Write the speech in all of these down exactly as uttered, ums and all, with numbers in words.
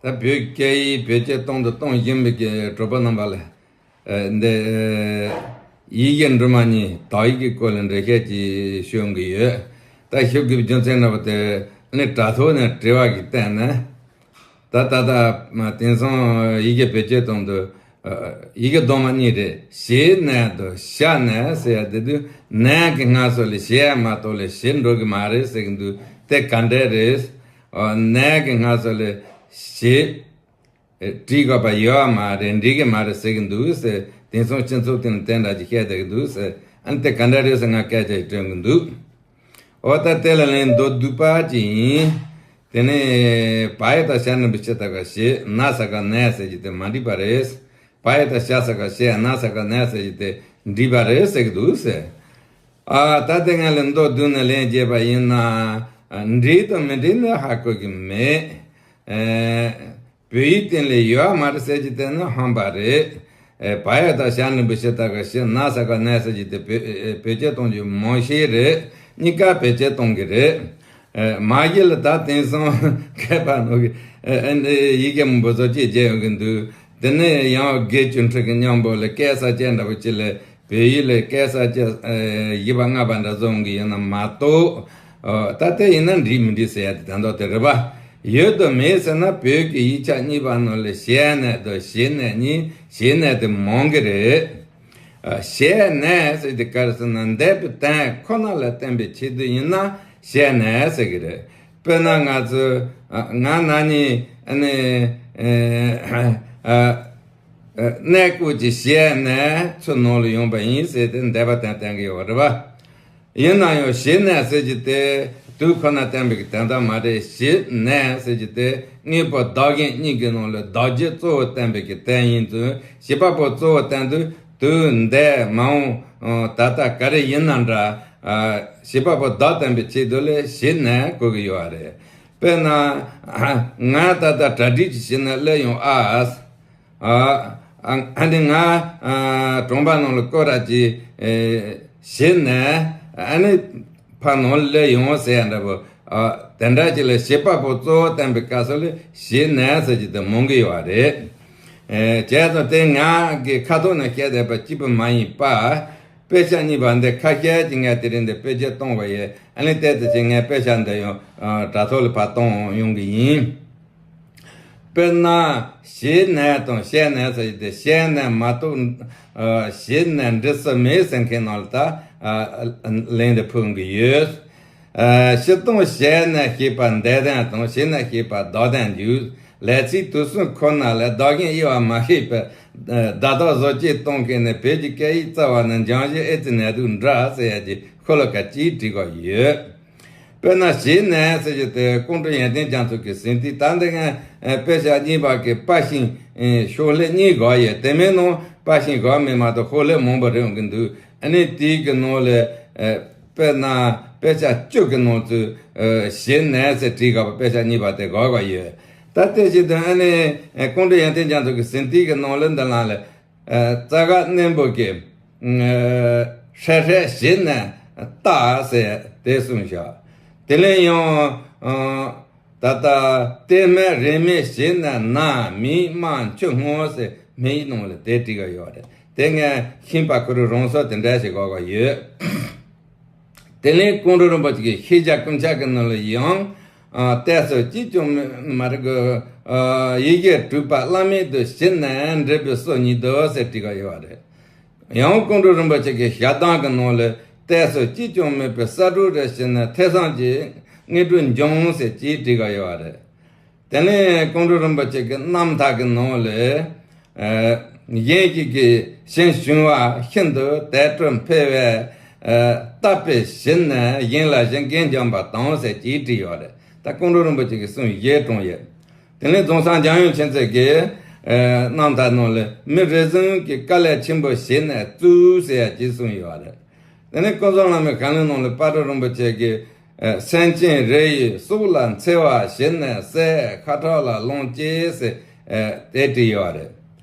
ད་བོད་སྐད་ཡིག་བེད་སྤྱོད་གཏོང་དང་གཏོང་བཞིན་པའི་གི་གྲོགས་པོ་རྣམ་པ་ལ། ཨ། འདི་ཡི་གེ་འབྲུ་མ་གཉིས་དག་ཡིག་གི་སྐོར་ལ་འགྲེལ་བཤད་ཅིག་ཞུ་གི་ཡོད། ད་ཞུ་དགོས་པའི་རྒྱུ་མཚན་འདྲ་པོ་དེ་ནི་དྲ་ཐོག་ནས་དྲི་བ་ཞིག་བཏང་ནས། ད་ད་ལྟ་དེང་སང་ཡི་གེ་བེད་སྤྱོད་གཏོང་དུས། ཡི་གེ་ལྡོག་མ་གཉིས་རེད། ཞེ་ནས་དང་ཞ་ནས་ཟེར་ཡ་དེ་དུས་ནས་ཀྱི་སྔ་སོ་ལ་ཞེ་མ་གཏོགས་ལ་ཞེ་འགྲོ་གི་མ་རེད་ཟེར་གི་འདུག་དེ་ག་འདྲ་རེད། ཨ། ནས་ཀྱི་སྔ་སོ་ལ་ཞེ་བྲིས་དགོས་པ་ཡོད་མ་རེད། འགྲིག་གི་མ་རེད་ཟེར་གི་འདུག་ཟེར། དེང་སང་སྤྱི་ཚོགས་དེ་ནི་དེ་འདྲ་ཅིག་བཤད་བསྡད་གི་འདུག་ཟེར། ཨ་ནི་དེ་ག་འདྲ་རེད་ཟེར་ང་སྐད་ཆ་ཞིག་དྲན་གི་འདུག་འོ་ད་དེ་ལ་ལན་མདོར་བསྡུས་པ་ཅིག་ཡིན། དེ་ནས་བ་ཡ་བཏགས་བྱ་འགྲེང་བུ་བྱེ་ད་ག་བྱེ། ན་ས་ཀ་ནས་ཟེར་གྱི་དེ་མ་འགྲིག་པ་རེད། བ་ཡ་བཏགས་བྱ་ས་ཀ་བྱེ། ན་ས་ཀ་ནས་ཟེར་གྱི་དེ་འགྲིག་པ་རེད་ཟེར་གྱི་འདུག་ཟེར། ཨ། ད་དེ་ང་ལ་མདོར་བསྡུས་ནས་ལན་བརྒྱབ་པ་ཡིན་ན། ཨ། འགྲིག་དང་མི་འགྲིག་ནི་ཧ་གོ་གི་མེད། ཨ། བོད་ཡིག་སྟེང་ལ་ཡོད་མ་རེད་ཟེར་གྱི་དེ་ནི་ཧམ་པ་རེད། ཨེ། བ་ཡ་བཏགས་བྱ་འགྲེང་བུ་བྱེ་ད་ག་བྱེ། ན་ས་ཀ་ནས་ཟེར་གྱི་དེ་བེད་བེད་སྤྱོད་གཏོང་རྒྱུ་མང་ཤོས་རེད། གཉིས་ཀ་བེད་སྤྱོད་གཏོང་གི་རེད། ཨེ། མ་གཞི་ལ་ད་དེང་སང་མཁས་པ་ནོ་གི། ཨེ། ཨེ། ཡི་གེ་མང་པོ་ཚོ་ཅིག་མཇལ་ཡོང་གི་འདུག་དེ་ནས་ཡང་དགེ་བཅུ་འཁྲུལ་གྱི་མཉམ་པོ་ལ་སྐད་གསར་བཅད་འདྲ་པོ་ཅིག་ལ། བོད་ཡིག་ལ་སྐད་གསར་བཅད། ཨ། བཞི་པ་ལྔ་པ་འདྲ་བཟོ་གི་ཡོད་ན་མ་གཏོགས། ཨ། ད་དེ་ཡིན་ན་འགྲིག་མི་འགྲིག་ཟེར་ཡ་དེ་ད་མདོ་དེ་རེད་པ། ཡོད་དམ་མེད་ཟེར་ན་བོད་ཀྱི་ཡིག་ཆ་གཉིས་པ་ནང་ལ་ཞེ་ནས་དང་ཞེ་ནས་གཉིས། ཞེ་ནས་དེ་མང་གི་རེད། ཨ། ཞེ་ནས་ཟེར་དེ་ག་རེ་ཟེར་ན་འདས་པའི་དོན་ཁོ་ན་ལ་བརྟེན་པའི་ཆེད་དུ་ཡིན་ན་ཞེ་ནས་ཟེར་གི་རེད། དཔེར་ན་ང་ཚོས། ཨ། ང་ན་ནིང་ཨ་ནི། ཨ། ཨ། གནས་སྐབས་ཀྱི་ཞེ་ནས་ཚུར་ནང་ལ་ཡོང་པ་ཡིན་ཟེར་ཏེ་འདས་པ་དོན་བསྟན་གྱི་ཡོད་རེད་པ། ཡིན་ན་ཡང་ཞེ་ནས་ཟེར་གྱི་དེ་དུས་ཁོ་ན་བསྟན་པའི་གི་དོན་དག་མ་རེད། ཞེ་ནས་ཟེར་གྱི་དེ་དངོས་པོ་བདག་གཞན་གཉིས་ཀྱི་ནང་ལ་བདག་བྱེད་གཙོ་བོ་བསྟན་པའི་གི་དོན་ཡིན་ཙང་བྱེད་པ་པོ་གཙོ་བོ་བསྟན་དུས་དུས་འདས་མ་འོངས་ད་ལྟ་ག་རེ་ཡིན་ན་འདྲ། ཨ། བྱེད་པ་པོ་བདག་བསྟན་པའི་ཆེད་དུ་ལ་ཞེ་ནས་གོ་གི་ཡོད་རེད། དཔེར་ན། ང་ད་ལྟ་གྲ་སྒྲིག་ཅིག་བྱས་ནས་སླེབས་ཡོང་ཨ། ཨ། ཨ་ནི་ང་གྲོང་པ་ནང་ལ་སྐོར་ར་ཅིག་བྱས་ནས་ཨ་ནི་ཕར་ནང་ལ་སླེབས་ཡོང་ཟེར་ཡ་འདྲ་པོ། ཨ། དེ་འདྲ་ཅིག་ལ་བྱེད་པ་པོ་གཙོ་བོ་བསྟན་པའི་སྐབས་སུ་ལ་ཞེ་ནས་ཟེར་གྱི་དེ་མང་གི་ཡོད་རེད། ཨེ། བྱས་ཙང་དེ་ང་གི་ཁ་ཐོག་ནས་བཤད་བསྡད་པ་གཅིག་པུ་མ་ཡིན་པ། དཔེ་ཆ་གཉིས་པ་འདི་ཁ་ཤས་ཀྱིས་ངས་དེ་རིང་འདི་བེད་སྤྱོད་གཏོང་བ་ཡིན། ཨ་ནི་དེ་ལྟ་བྱས་ངས་དཔེ་ཆ་འདི་ཡང་དྲ་ཐོག་ལ་ཕར་གཏོང་ཡོང་གི་ཡིན། དཔེར་ན། ཞེ་ནས་དང་ཞེ་ནས་ཟེར་གྱི་དེ་ཞེ་ནས་མ་གཏོགས། ཨ། ཞེ་ནས་འབྲི་ས་མེད་ཟེར་མཁན་ནང་ལ་ད། ཨ། ལན་འདི་ཕུལ་གི་ཡོད། ཨ། སྤྱིར་བཏང་ཞེ་ནས་ཞེས་པ་འདས་དོན་དང་ཞེ་ནས་ཞེས་པ་བདག་དོན་འཇུག་ལས་ཚིག་དུས་གསུམ་ཁོ་ན་ལས་བདག་གཞན་དབྱེ་བ་མ་ཕྱེ་བར་བརྡ་དག་བཟོ་བཅོས་གཏོང་མཁན་ནི་བོད་ཀྱི་སྐད་ཡིག་རྩ་བ་ནས་འཇང་གཞི་ཨེ་ཙི་ནད་དུག་འདྲ་ཟེར་ཡ་གྱི་ཤོ་ལོ་ཀ་གཅིག་བྲིས་དགོས་ཡོད། དཔེར་ན་ཞེ་ནས་ཟེར་རྒྱུ་དེ་ཀོང་སྤྲུལ་ཡོན་ཏན་རྒྱ་མཚོ་གི་ཟིན་ཏིག་ད་འདི་ངས་དཔེ་ཆ་གཉིས་པ་གི་པ་ཤིང་ཤོག་ལྷེབ་གཉིས་བཞག་ཡོད། དེ་མིན་ནང་པ་ཤིང་བཞག་མེད་མ་གཏོགས་ཤོག་ལྷེབ་མང་པོ་རེད་འོང་གི་འདུག་ཨ་ནི་དེའི་གི་ནང་ལ། ཨ། དཔེར་ན་དཔེ་ཆ་བཅུ་གི་ནང་ཚུད། ཨ། ཞེ་ནས་ཟེར་བྲིས་དགོས་པ་དཔེ་ཆ་གཉིས་པ་དེ་བཞག་དགོས་ཡོད། ད་དེ་བཞིན་དུ་ཨ་ནི་ཀོང་སྤྲུལ་ཡོན་ཏན་རྒྱ་མཚོ་གི་ཟིན་ཏིག་གི་ནང་ལ་འདི་ལ་ལས། ཨ། རྩ་འགག་རྣོན་པོ་གི། ཨ། ཧྲལ་ཧྲལ་ཞེ་ནས་བཏགས་ཟེར་དེ་གསུངས་བཞག་དེ་ལས་ཡང་། ཨ། ད་ལྟ་གཏེར་སྨན་རིན་མེད་ཞེ་ནས་ན་མིང་དམར་མཆུ་སྔོ་ཟེར་སྨན་ཡིག་ནང་ལ་དེ་བྲིས་ཀ་ཡོད་རེད། དེ་ངས་ཤིང་པ་ཁོ་རང་རང་སོར་དེ་འདྲ་ཞིག་བཞག་ག་ཡོད། དེ་ནས་ཀོང་སྤྲུལ་རིན་པོ་ཆེ་གི་ཤེས་བྱ་ཀུན་ཁྱབ་ཀྱི་ནང་ལ་ཡང་། ཨ། གཏད་སོ་གཅིག་ཀྱང་མེད་མ་རེད་གི། ཨ། ཡི་གེ་དྲུག་པ་བླ་མེད་དུ་ཞེ་ནས་འབྲི་བའི་སྲོལ་ཉིད་དོ་ཟེར་བྲིས་ཀ་ཡོད་རེད། ཡང་ཀོང་སྤྲུལ་རིན་པོ་ཆེ་གི་ཞལ་གདམས་ཀྱི་ནང་ལ་གཏད་སོ་གཅིག་ཀྱང་མེད་པའི་ས་དྲུག་རེ་ཞེ་ནས་ཐེ་ཚོམ་གྱི་དངོས་གྲུབ་འབྱུང་ཟེར་གཅིག་བྲིས་ཀ་ཡོད་རེད། དེ་ནས་ཀོང་སྤྲུལ་རིན་པོ་ཆེ་གི་རྣམ་ཐར་གྱི་ནང་ལ། ཨ། གཞན་ཞིག་གིས་ཞིང་ཞུང་བ་ཤིན་ཏུ་དལ་བྲོ་འཕེལ་བས། ཨ། བཏབ་པས་ཞེ་ནས་གཞན་ལ་ཞིང་རྐྱེན་འཇམ་པ་དང་ཟེར་གཅིག་བྲིས་ཡོད་རེད། ད་ཀོང་སྤྲུལ་རིན་པོ་ཆེ་གིས་གསུང་བཞེས་གྲོང་ཡོད། དེ་ནས་རྫོང་སར་འཇམ་དབྱངས་མཁྱེན་བརྩེ་གི། ཨ། རྣམ་ཐར་ནང་ལ་མི་རེ་ཟུང་གིས་དཀའ་ལས་ཆེན་པོ་ཞེ་ནས་བཙུགས་ཟེར་ཡ་གཅིག་གསུངས་ཡོད་རེད། དེ་ནས་ཀུན་བཟང་བླ་མའི་ཞལ་ལུང་ནང་ལ་དཔལ་སྤྲུལ་རིན་པོ་ཆེ་གིས། ཨ། སེམས་ཅན་རེ་ཡི་སྲོག་ལ་འཚེ་བ་ཞེ་ནས་བསད། ཁ་ཁྲག་ལ་ལོངས་སྤྱད་ཟེར། ཨ། དེ་བྲིས་ཡོད་རེད།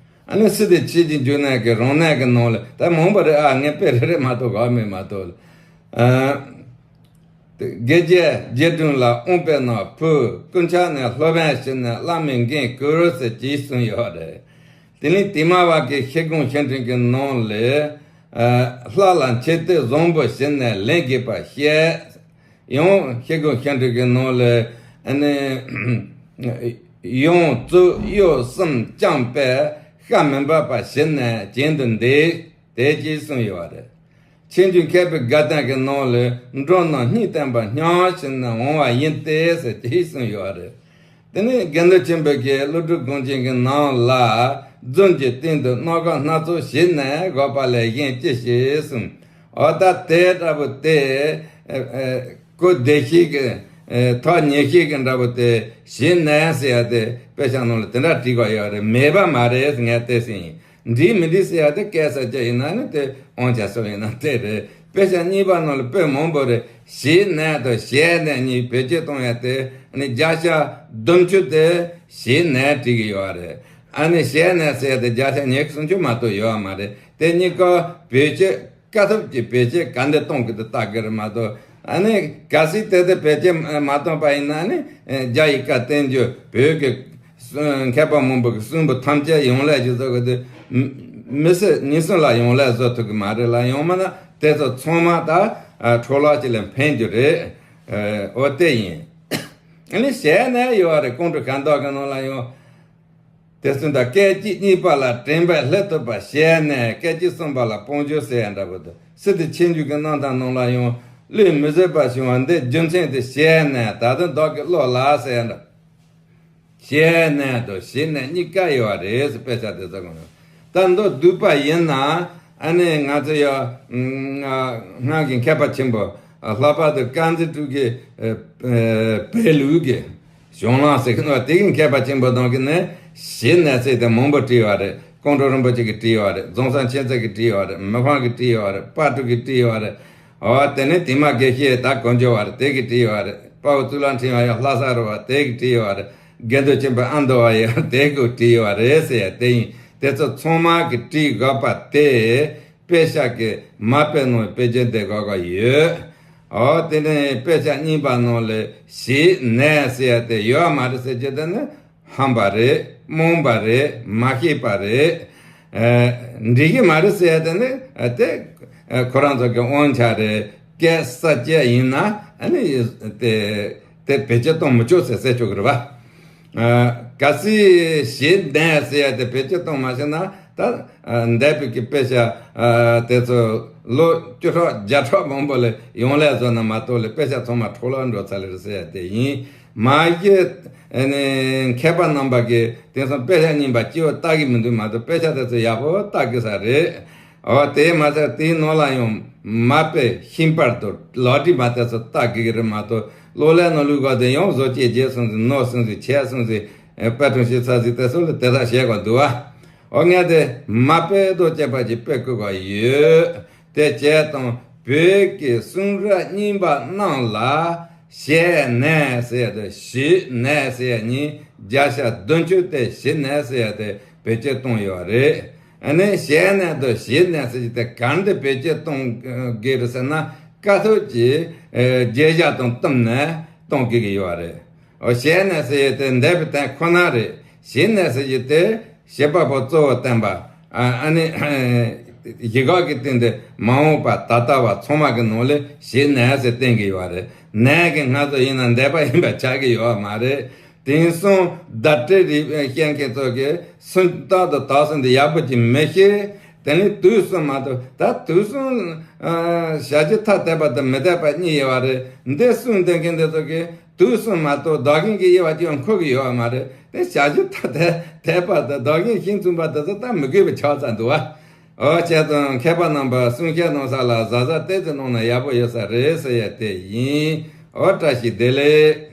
ཨ་ནི་སི་ཏཱའི་ཆོས་ཀྱི་འབྱུང་གནས་ཀྱི་རང་གནས་ཀྱི་ནང་ལ་ད་མང་པོ་རེད་ཨ། ངས་དཔེ་རེ་རེ་མ་གཏོགས་བཞག་མེད་མ་གཏོགས། ཨ། དགེ་རྒྱས་རྗེ་དྲུང་ལ་དབང་པོའི་ནང་ཕུལ། སྐུ་མཆོག་ནས་སློབ་དཔོན་བྱས་ནས་བླ་མའི་འགན་བསྐུར་ཟེར་གྱིས་གསུངས་ཡོད་རེད། དེ་ནས་དེ་མ་བ་གི་ཤེལ་སྒོང་ཤིང་དྲུང་གི་ནང་ལས་ལྷ་ལ་མཆོད་རྟེན་བཟང་པོ་བྱས་ནས་ལེན་དགོས་པ་བཤད། ཡང་ཤེལ་སྒོང་ཤིང་དྲུང་གི་ནང་ལས་ཨ་ནི་ཡང་རྩིབས་གཡོག་གསུམ་བརྐྱངས་པས་ཤ་མི་འབབ་པ་བྱས་ནས་གྱེན་དུ་འདེགས། དེ་གྱིས་གསུངས་ཡོད་རེད། ཆོས་འབྱུང་མཁས་པའི་དགའ་སྟོན་གྱི་ནང་ལས་འགྲོ་རྣམས་སྙིང་བརྟན་པར་སྙམ་བྱས་ནས་འོང་བ་ཡིན་ཏེ་ཟེར་གྱིས་གསུངས་ཡོད་རེད། དེ་ནས་དགེ་འདུན་ཆེན་པོ་གིས་ཀླུ་སྒྲུབ་དགོངས་ཆེན་གྱི་ནང་ལ་རྫུན་གྱི་སྟེང་དུ་རྣམ་གཞག་སྣ་ཚོགས་བྱས་ནས་དགོས་པ་ལས་གཞན་ཅི་ཞིག་གསུངས། འོ་ད་དེ་འདྲ་པོ་དེ་ཨ་ཨ་གོ་བདེ་ཤེས་ཀྱི་ཨ་ཐག་ཉེ་ཤེས་ཀྱི་འདྲ་པོ་དེ་བྱས་ནས་ཟེར་ཡ་དེ་དཔེ་ཆ་ནང་ལ་དེ་འདྲ་བྲིས་པ་ཡོད་རེད། མེད་པ་མ་རེད་ངས་བལྟས་ཟིན་ཡིན། འགྲིག་མི་འགྲིག་ཟེར་ཡ་དེ་སྐད་ཆ་ཅིག་ཡིན་ན་ནི་དེ་དབང་ཆ་སོགས་ཡིན་ན་དེ་རེད། དཔེ་ཆ་གཉིས་པ་ནང་ལ་དཔེ་མང་པོ་རེད། བྱས་ནས་དང་བྱས་ནས་གཉིས་བེད་སྤྱོད་གཏོང་ཡ་དེ་ཨ་ནི་བརྒྱ་ཆ་བདུན་ཅུ་དེ་བྱས་ནས་བྲིས་ཀྱི་ཡོད་རེད། ཨ་ནི་བྱས་ནས་ཟེར་ཡ་དེ་བརྒྱ་ཆ་ཉི་ཤུ་སུམ་ཅུ་མ་གཏོགས་ཡོད་མ་རེད། དེ་གཉིས་ཀ་བེད་སྤྱོད་དཀའ་ཐུབ་ཀྱི་བེད་སྤྱོད་ག་འདྲ་གཏོང་གི་འདུག་ལྟ་གི་རེད་མ་གཏོགས། ཨ་ནི་གལ་སྲིད་དེ་ལྟར་བེད་སྤྱོད་མ་གཏོང་པ་ཡིན་ན་ནི་རྒྱ་ཡི་བཀའ་བསྟན་འགྱུར་བོད་ཀྱི་མཁས་པ་མང་པོ་གི་གསུང་པོ་ཐམས་ཅད་ཡོང་ལས་ཀྱི་བཟོ་གི་འདུག་མི་སེར་ཉིན་གསུམ་ལ་ཡོང་ལས་བཟོ་ཐུབ་ཀྱི་མ་རེད་ལ། ཡོང་མ་ན་དེ་ཚོ་ཚང་མ་ད་འཕྲོ་བརླག་ཅིག་ལ་འཕེན་རྒྱུ་རེད། འོ་དེ་ཡིན། ཨ་ནི་བྱས་ནས་ཡོད་རེད། ཀོང་སྤྲུལ་ཁ་མདོ་གི་ནང་ལ་ཡང་། དེ་ཚུན་ད་སྐད་ཅིག་གཉིས་པ་ལ་དྲན་པས་ལྷོད་ཐུབ་པ་བྱས་ནས། སྐད་ཅིག་གསུམ་པ་ལ་སྤང་བྱ་ཟེར་ཡ་འདྲ་པོ་འདུག་སི་ཏུ་ཆོས་འབྱུང་གི་རྣམ་ཐར་ནང་ལ་ཡང་བློས་མི་བཟོད་པ་བྱུང་བ་འདི་རྒྱུ་མཚན་དེ་བྱས་ནས་ད་དུང་བདག་གི་བློ་ལ་ཟེར་ཡ་འདྲ། བྱས་ནས་དང་བྱེད་ནས་གཉིས་ཀ་ཡོད་རེད་ཟེར། དཔེ་ཆ་དེ་ཚོ་གང་ཡང་ད་མདོ་སྡུད་པ་ཡིན་ན། ཨ་ནི་ང་ཚོ་ཡ་སྔར་གྱི་མཁས་པ་ཆེན་པོ་ལྷག་པར་དུ་དཀར་མཛེས་སྤྲུལ་སྐུའི་བོད་ལུགས་ཀྱི་གཞུང་ལམ་ཟེར་གི་འདུག་དེ་གི་མཁས་པ་ཆེན་པོ་དང་གི་ནས་བྱེད་ནས་ཟེར་ཏེ་མང་པོ་བྲིས་པ་རེད། ཀོང་སྤྲུལ་རིན་པོ་ཆེ་གིས་བྲིས་པ་རེད། རྫོང་གསར་མཁྱེན་བརྩེ་གིས་བྲིས་པ་རེད། མི་ཕམ་གིས་བྲིས་པ་རེད། དཔལ་སྤྲུལ་གིས་བྲིས་པ་རེད། འོ་དེ་ནས་དེ་མ་དགེ་བཤེས་ད་དཀོན་མཆོག་བ་རེད། དེ་གིས་བྲིས་པ་རེད། དཔའ་བོ་གཙུག་ལག་ཕྲེང་བ་ཡང་ལྷ་ས་རུ་བ་དེ་གིས་བྲིས་པ་རེད། དགེ་འདུན་ཆེན་པོ་ཨ་མདོ་བ་ཡང་དེ་གིས་བྲིས་པ་རེད་ཟེར་ཡ་དེ་ཡིན། དེ་ཚོ་ཚང་མ་གིས་བྲིས་དགོས་པ་དེ། དཔེ་ཤག་གི་མ་དཔེ་ནང་དཔེ་རྒྱན་དེ་དགོས་ཀྱི་ཡོད། འོ་དེ་ནས་དཔེ་ཆ་གཉིས་པ་ནང་ལས་བྱེད་ནས་ཟེར་ཡ་དེ་ཡོད་མ་རེད་ཟེར་རྒྱུ་དེ་ནི་ཕམ་པ་རེད། རྨོངས་པ་རེད། མ་ཤེས་པ་རེད། ཨ་འགྲིག་གི་མ་རེད་ཟེར་ཡ་དེ་ནི་ཨ་དེ་ཨ་ཁོ་རང་ཚོ་གི་དབང་ཆ་རེད། སྐད་གསར་བཅད་ཡིན་ན་ཨ་ནི་དེ་དེ་བེད་སྤྱོད་གཏོང་མི་ཆོག་ཟེར་ཟེར་ཆོག་གི་རེད་པ། ཨ་གལ་སྲིད་བྱེད་ནས་ཟེར་ཡ་དེ་བེད་སྤྱོད་གཏོང་མ་ཤེས་ན་ད་ཨ་འདས་པའི་གི་དཔེ་ཆ་ཨ་དེ་ཚོ་ལོ་བཅུ་ཕྲག་བརྒྱ་ཕྲག་མང་པོ་ལ་ཡོང་ལས་བཟོ་ན་མ་གཏོགས་ལས་དཔེ་ཆ་ཚང་མ་འཕྲོ་བརླག་འགྲོ་ཚར་ལེ་རེད་ཟེར་ཡ་དེ་ཡིན། མ་གཞི་ཨ་ནི་མཁས་པ་རྣམ་པ་གིས་དེང་སང་དཔེ་ཆ་རྙིང་པ་སྐྱེ་བོ་ལྟ་གི་མི་འདུག་མ་གཏོགས་དཔེ་ཆ་དེ་ཚོ་ཡག་པོ་ལྟ་གི་ས་རེད། འོ་དེ་མ་ཟད་དེའི་ནང་ལ་ཡང་མ་དཔེ་ཤིང་པར་དང་ལག་བྲིས་མ་དེ་ཚོ་ལྟ་དགོས་ཀྱི་རེད་མ་གཏོགས་གློག་ཀླད་ནང་བླུགས་པ་དེ་ཡང་བཟོ་བཅོས་རྒྱག་སོང་ཟིག་ནོར་སོང་ཟིག་ཆད་སོང་ཟིག་དཔེ་སྐྲུན་བྱེད་ས་ཟིག་དེ་ཚོ་ལ་དེ་དག་བྱེད་དགོས་འདུག་བ། འོ་ངས་དེ་མ་དཔེ་དང་བཅས་པ་ཅིག་དཔེ་བཀོད་དགོས་ཡོད། དེ་བྱས་ཙང་བོད་ཀྱི་གསུང་རབ་རྙིང་པ་རྣམས་ལ་བྱས་ནས་ཟེར་ཡ་དེ་བྱེད་ནས་ཟེར་ཡ་གཉིས་བརྒྱ་ཆ་བདུན་ཅུ་དེ་བྱེད་ནས་ཟེར་ཡ་དེ་བེད་སྤྱོད་གཏོང་ཡོད་རེད། ཨ་ནི་བྱས་ནས་དང་བྱེད་ནས་ཟེར་གྱི་དེ་གང་འདི་བེད་སྤྱོད་གཏོང་དགོས་རེད་ཟེར་ན་དཀའ་ཐུབ་ཀྱི་ཨ་བརྗོད་བྱ་དང་བསྟུན་ནས་གཏོང་དགོས་ཀྱི་ཡོད་རེད། འོ་བྱས་ནས་ཟེར་ཡས་དེ་འདས་པའི་དོན་ཁོ་ན་རེད། བྱས་ནས་ཟེར་གྱི་དེ་བྱེད་པ་པོ་གཙོ་བོ་བསྟན་པ། ཨ་ཨ་ནི་གཞི་འགག་གི་སྟེང་དུ་མ་འོངས་པ་ད་ལྟ་བ་ཚང་མ་གི་ནང་ལས་བྱས་ནས་ཟེར་བསྟན་གྱི་ཡོད་རེད། ནས་ཀྱི་ང་ཚོ་ཡིན་ན་འདས་པ་ཡིན་པ་ཆགས་ཀྱི་ཡོད་མ་རེད། དེང་སང་བརྡ་སྤྲོད་རིག་པའི་བཤད་མཁན་ཚོ་གིས་སུམ་རྟགས་དང་དག་ཟིན་དེ་ཡག་པོ་ཅིག་མི་ཤེས། དེ་ནི་དུས་གསུམ་མ་གཏོགས་ད་དུས་གསུམ་ཨ་བྱ་རྒྱུ་ཐ་དད་པ་དང་མི་དད་པ་གཉིས་ཡོད་པ་རེད། འདི་གསུངས་བསྡད་མཁན་འདི་ཚོ་གིས་དུས་གསུམ་མ་གཏོགས་བདག་རྐྱེན་གྱི་དབྱེ་བ་ཅིག་ཡང་འཁོར་གྱི་ཡོད་པ་མ་རེད། དེ་བྱ་རྒྱུ་ཐ་དད་དད་པ་དང་བདག་རྐྱེན་ཤིང་མཚུངས་པ་དེ་ཚོ་ད་མི་དགོས་པ་ཆགས་ཚར་འདུག་བ། འོ་བྱས་ཙང་མཁས་པ་རྣམ་པ་གསུང་བཤད་གནང་ས་ལ་གཟབ་གཟབ་ཏོག་ཙམ་གནང་ན་ཡག་པོ་ཡོད་ས་རེད་ཟེར་ཡ་དེ་ཡིན། འོ་བཀྲ་ཤིས་བདེ་ལེགས།